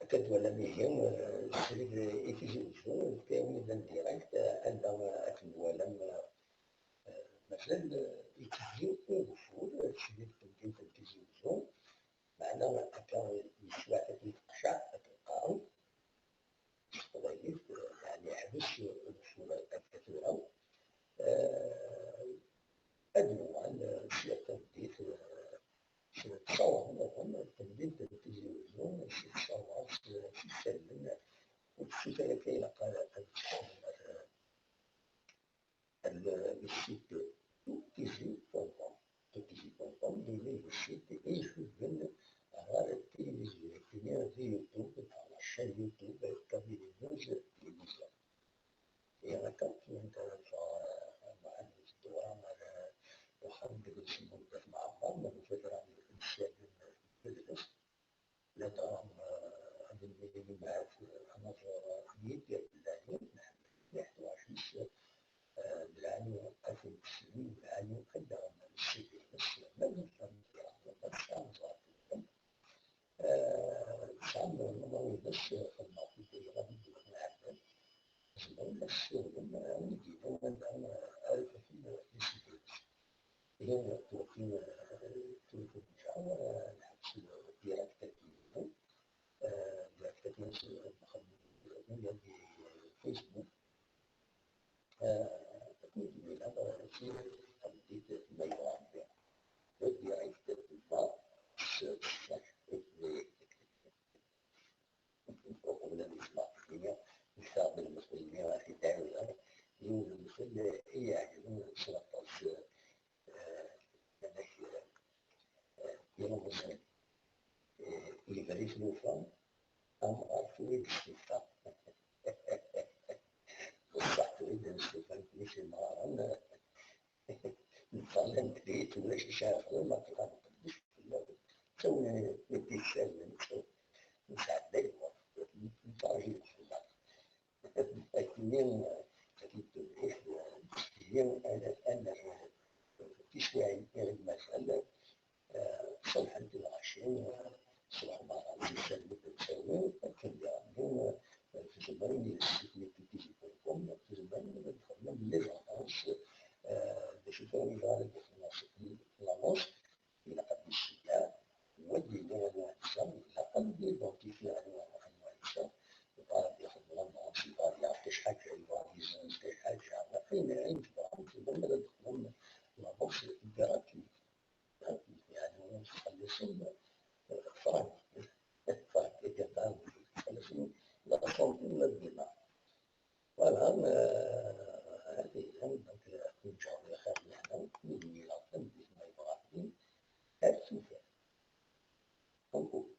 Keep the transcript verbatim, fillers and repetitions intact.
Akka d-twalam ihi, eh, srid i Tizi Uzzu, tawin-d en direct, eh, anda, eh, akken twalam, eh, eh, mazal, eh, yettezzi ugeffur, eh, srid n temdint n Tizi Uzzu, meɛna akka yeswa akken teqceɛ, akken qqaren s teqbaylit, eh, yeɛni yeḥbes ugeffur akka tura. Eh, ad nuɣal, eh, sya tameddit, eh, s ttcawaṛ nniḍen, tamdint n Tizi Uzzu, s ttcawaṛ, s, s isallen, ur tessuter akka ilaq ad, ad tecfeḍ ar, ar le, le site tout tizi point com. Tout tizi point com, d le site i icudden ɣer tilivizyu, d YouTube, ɣer la chaîne YouTube, Kabylie News Télévision. Ihi akka, win ara neffeɣ, eh, Muḥend Zedwara, ar, eh, uxxam deg Lsemmum n At Mɛemmer, ma nufa kra n yisyaden n tedrest, ladɣa, eh, ad nini ahat, eh, anaẓur, eh, Yidir Belɛali, nḥemmel mliḥ tuɣac-is, eh, Belɛali ad ten-tessnem, Belɛali ad d-aɣen ccib-ines, ma d netta, ma d kra, ma d kra, eh, tesɛam lemmer-ines, xedmeɣ-t-id deg ṛadyu n Lɛebd. Tzemrem ad tessiwlem, eh, win i d-yellan anda, eh, ara tafem, eh, isem-ines. Ihi, twekki, eh, twekki lǧar, eh, nḥebbes direct-agi-inu, eh, direct-agi-inu, nxeddem ula di Facebook. Eh, akken i d-nniɣ, eh, tameddit ma yebɣa Rebbi, d direct, ma s, s, uqbel ad nesmeɣ, nniɣ, nessaɣ-d lmeṣel-nni ɣef idɛiwed, yiwen n lmeṣel i yi-iɛeǧben s waṭas, eh, amek, eh, iruẓen, eh, yebra i tlufa, amɣar tura i d-stufa. Bṣeḥ tura i d-nestufa nekni s yemɣaren, neffeɣ landri, ulac acu ara xedmeɣ, aql-aɣ nqeddec fell-awen. Ttawin-d isallen, nesɛedda lweqt, nettṛaǧu lexlaṣ. Akken-nni, akken ddunit, ihi, ad, ad nerr tiswiɛin i ɣ-d-mazal, eh, ṣebḥent lɣaci, eh, ṣṣbeḥ merra, nessaram ad d-nsawel, akken diɣen, eh, tzemrem, di le site n tizi point com, tzemrem ad d-txedmem les annonces, eh, d acu kan yebɣan ad d-ixdem l'annonce, ilaq ad d-iceyyeɛ, wa d-yini anwa netta, ilaq ad d-identifier anwa, anwa netta, yebɣa ad ixdem l'annonce, yebɣa ad yeɛṭi ḥaǧa, yebɣa ad yezzenz ḥaǧa, ayen, ayen tebɣam, tzemrem ad d-txedmem l'annonce gratuit. Yeɛni ur tettxelliṣem, eh, frank. Frank, ur tettxelliṣem la centime la dinar. Voilà, eh, hadi, donc, eh, ad ken-ǧǧeɣ di lxir d lehna, mi d-nniɣ tameddit ma yebɣa Rebbi, ar tufat. Ɣur-wen.